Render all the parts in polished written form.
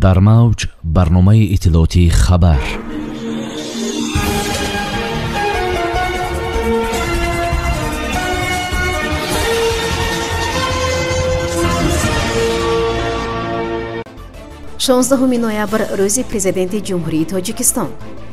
Дар мавҷ барномаи иттилоотии хабар. 16 ноябр рӯзи Президенти Ҷумҳурии Тоҷикистон.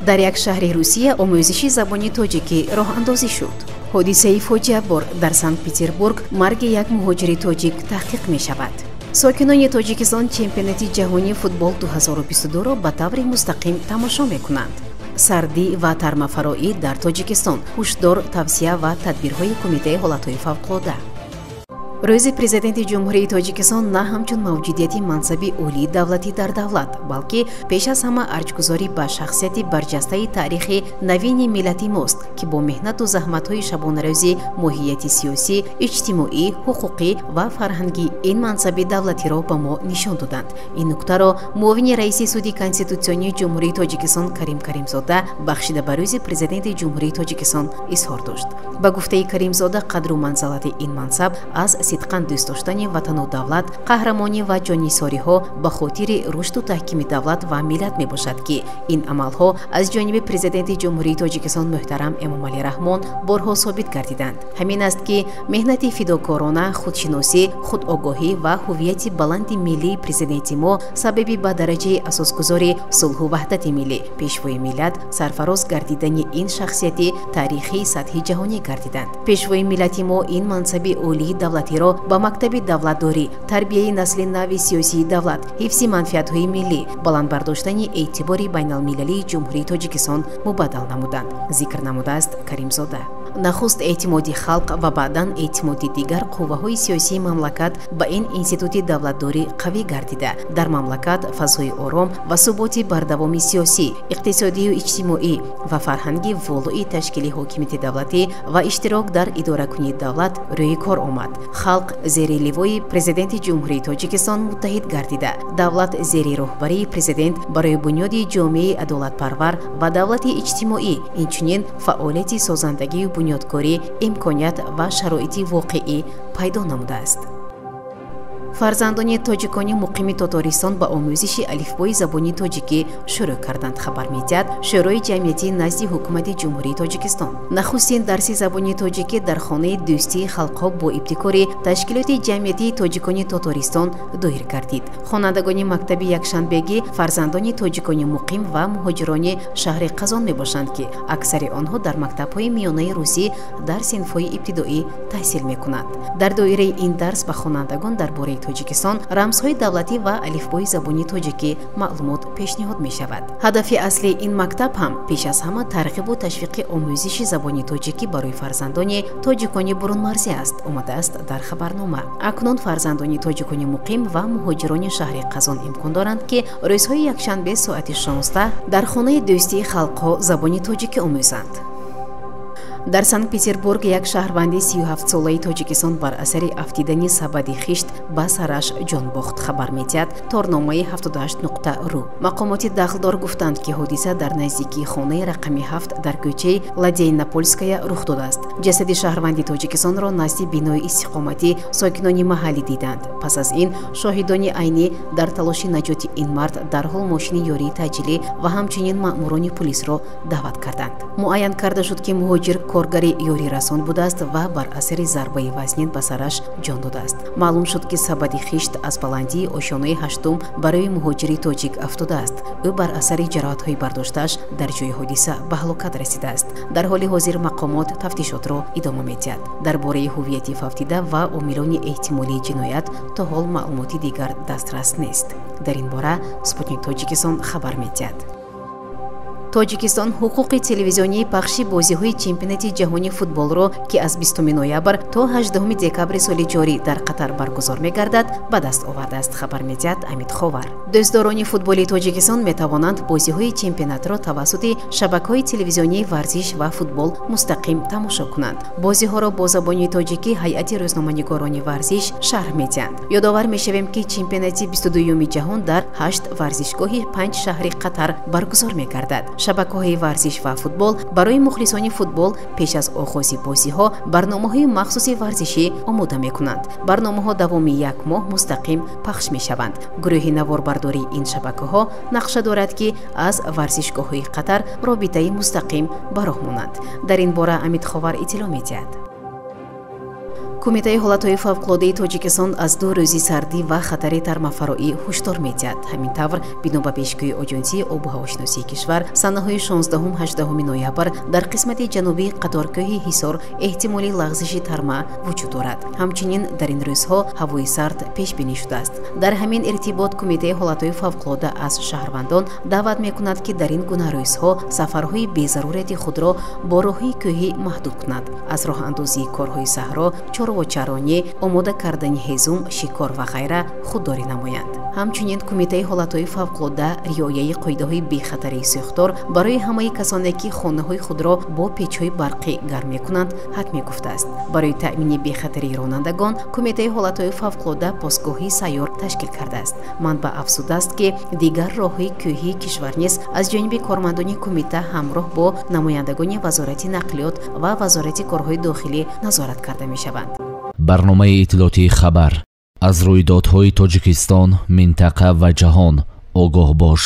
Дар як шаҳри Русия омӯзиши забони тоҷикӣ роҳандозӣ шуд. Ҳодисаи фоҷиабор дар Санкт-Петербург марги як муҳоҷири тоҷик таҳқиқ мешавад. Сокинони Тоҷикистон чемпионати ҷаҳонии футбол 2022-ро ба таври мустақим тамошо мекунанд. Сардӣ ва тармафароӣ дар Тоҷикистон, ҳушдор, тавсия ва тадбирҳои Кумитаи ҳолатҳои фавқулода. Рӯзи Президенти Ҷумҳурии Тоҷикистон на ҳамчун мавҷудияти мансаби олии давлатӣ дар давлат, балки пеш аз ҳама арҷгузорӣ ба шахсияти барҷастаи таърихи навини миллати мост, ки бо меҳнату заҳматҳои шабонарӯзӣ моҳияти сиёсӣ, иҷтимоӣ, ҳуқуқӣ ва фарҳангии ин мансаби давлатиро ба мо нишон доданд. Ин нуктаро муовини раиси Суди Конститутсионии Ҷумҳурии Тоҷикистон Карим Каримзода бахшида ба рӯзи Президенти Ҷумҳурии Тоҷикистон изҳор дошт. Ба гуфтаи Каримзода, қадру манзалати ин мансаб аз сидқан дӯст доштани ватану давлат, қаҳрамонӣ ва ҷоннисориҳо ба хотири рушду таҳкими давлат ва миллат мебошад, ки ин амалҳо аз ҷониби Президенти Ҷумҳурии Тоҷикистон муҳтарам Эмомалӣ Раҳмон борҳо собит гардиданд. Ҳамин аст, ки меҳнати фидокорона, худшиносӣ, худогоҳӣ ва ҳуввияти баланди миллии президенти мо сабаби ба дараҷаи асосгузори сулҳу ваҳдати миллӣ, пешвои миллат, сарфароз гардидани ин шахсияти таърихии сатҳи ҷаҳонӣ гардиданд. Пешвои миллати мо ин мансаби олии давлатиро ба мактаби давлатдорӣ, тарбияи насли нави сиёсии давлат, ҳифзи манфиатҳои миллӣ, баланд бардоштани эътибори байналмилалии Ҷумҳурии Тоҷикистон мубаддал намуданд, зикр намудааст Каримзода. Нахуст эътимоди халқ ва баъдан эътимоди дигар қувваҳои сиёсии мамлакат ба ин институти давлатдорӣ қавӣ гардида, дар мамлакат фазои ором ва суботи бардавоми сиёсӣ, иқтисодию иҷтимоӣ ва фарҳанги волои ташкили ҳокимияти давлатӣ ва иштирок дар идоракунии давлат рӯи кор омад. Халқ зери ливои Президенти Ҷумҳурии Тоҷикистон муттаҳид гардида, давлат зери роҳбарии президент барои бунёди ҷомеаи адолатпарвар ва давлати иҷтимоӣ, инчунин фаъолияти созандагию бунёдкорӣ имконият ва шароити воқеӣ пайдо намудааст. Фарзандони тоҷикони муқими Тотористон ба омӯзиши алифбои забони тоҷикӣ шурӯъ карданд, хабар медиҳад Шӯрои ҷамъиятии назди Ҳукумати Ҷумҳурии Тоҷикистон. Нахустин дарси забони тоҷикӣ дар хонаи дӯстии халқҳо бо ибтикори Ташкилоти ҷамъиятии тоҷикони Тотористон доир гардид. Хонандагони мактаби якшанбегӣ фарзандони тоҷикони муқим ва муҳоҷирони шаҳри Қазон мебошанд, ки аксари онҳо дар мактабҳои миёнаи русӣ дар синфҳои ибтидоӣ таҳсил мекунанд. Дар доираи ин дарс ба хонандагон дар бораи Тоҷикистон, рамзҳои давлатӣ ва алифбои забони тоҷикӣ маълумот пешниҳод мешавад. Ҳадафи аслии ин мактаб ҳам пеш аз ҳама тарғибу ташвиқи омӯзиши забони тоҷикӣ барои фарзандони тоҷикони бурунмарзӣ аст, омадааст дар хабарнома. Акнун фарзандони тоҷикони муқим ва муҳоҷирони шаҳри Қазон имкон доранд, ки рӯзҳои якшанбе соати 16 дар хонаи дӯстии халқҳо забони тоҷикӣ омӯзанд. Дар Санкт-Петербург як шаҳрванди 37-солаи Тоҷикистон бар асари афтидани сабади хишт ба сараш ҷон бохт, хабар медиҳад торномаи 78.ру. Мақомоти дахлдор гуфтанд, ки ҳодиса дар наздикии хонаи рақами 7 дар кӯчаи Ладейнопольская рух додааст. Ҷасади шаҳрванди Тоҷикистонро назди бинои истиқоматӣ сокинони маҳаллӣ диданд. Пас аз ин шоҳидони айнӣ дар талоши наҷоти ин мард дарҳол мошини ёрии таъҷилӣ ва ҳамчунин маъмурони пулисро даъват карданд. Муайян карда шуд, ки муҳоҷир коргари ёрирасон будааст ва бар асари зарбаи вазнин ба сараш ҷон додааст. Маълум шуд, ки сабади хишт аз баландии ошёнаи ҳаштум барои муҳоҷири тоҷик афтодааст. Ӯ бар асари ҷароҳатҳои бардоштааш дар ҷои ҳодиса ба ҳалокат расидааст. Дар ҳоли ҳозир мақомот тафтишотро идома медиҳад. Дар бораи ҳуввияти фавтида ва омилони эҳтимолии ҷиноят то ҳол маълумоти дигар дастрас нест. Дар ин бора Спутник Тоҷикистон хабар медиҳад. Тоҷикистон ҳуқуқи телевизионии пахши бозиҳои чемпионати ҷаҳонии футболро, ки аз 20 ноябр то 18 декабри соли ҷорӣ дар Қатар баргузор мегардад, ба даст овардааст, хабар медиҳад Амид Ховар. Дӯстдорони футболи Тоҷикистон метавонанд бозиҳои чемпионатро тавассути шабакаҳои телевизионии варзиш ва футбол мустақим тамошо кунанд. Бозиҳоро бо забони тоҷикӣ ҳайати рӯзноманигорони варзиш шарҳ медиҳанд. Ёдовар мешавем, ки чемпионати 22-юми ҷаҳон дар 8 варзишгоҳи 5 шаҳри Қатар баргузор мегардад. Шабакаҳои варзиш ва футбол барои мухлисони футбол пеш аз оғози бозиҳо барномаҳои махсуси варзишӣ омода мекунанд. Барномаҳо давоми як моҳ мустақим пахш мешаванд. Гурӯҳи наворбардории ин шабакаҳо нақша дорад, ки аз варзишгоҳҳои Қатар робитаи мустақим ба роҳ монанд. Дар ин бора Амид Ховар иттилоъ медиҳад. Кумитаи ҳолатҳои фавқулодаи Тоҷикистон аз 2 рӯзи сардӣ ва хатари тармафароӣ ҳушдор медиҳад. Ҳамин тавр, бино ба пешгӯии Оҷонсии обу ҳавошиносии кишвар, санаҳои 16-18 ноябр дар қисмати ҷанубии қаторкӯҳи Ҳисор эҳтимоли лағзиши тарма вуҷуд дорад. Ҳамчунин дар ин рӯзҳо ҳавои сард пешбинӣ шудааст. Дар ҳамин иртибот Кумитаи ҳолатҳои фавқулода аз шаҳрвандон даъват мекунад, ки дар ин гуна рӯзҳо сафарҳои безарурияти худро бо роҳҳои кӯҳӣ маҳдуд кунад. Аз роҳандозии корҳои саҳро, чорвочаронӣ, омода кардани ҳезум, шикор ва ғайра худдорӣ намоянд. Ҳамчунин Кумитаи ҳолатҳои фавқулода риояи қоидаҳои бехатарии сӯхтор барои ҳамаи касоне, ки хонаҳои худро бо печҳои барқӣ гарм мекунанд, ҳатмӣ гуфтааст. Барои таъмини бехатарии ронандагон Кумитаи ҳолатҳои фавқулода постгоҳи сайёр ташкил кардааст. Манбаъ афзудааст, ки дигар роҳҳои кӯҳии кишвар низ аз ҷониби кормандони кумита ҳамроҳ бо намояндагони Вазорати нақлиёт ва Вазорати корҳои дохилӣ назорат карда мешаванд. Барномаи иттилоотии хабар аз рӯйдодҳои Тоҷикистон, минтақа ва ҷаҳон огоҳ бош.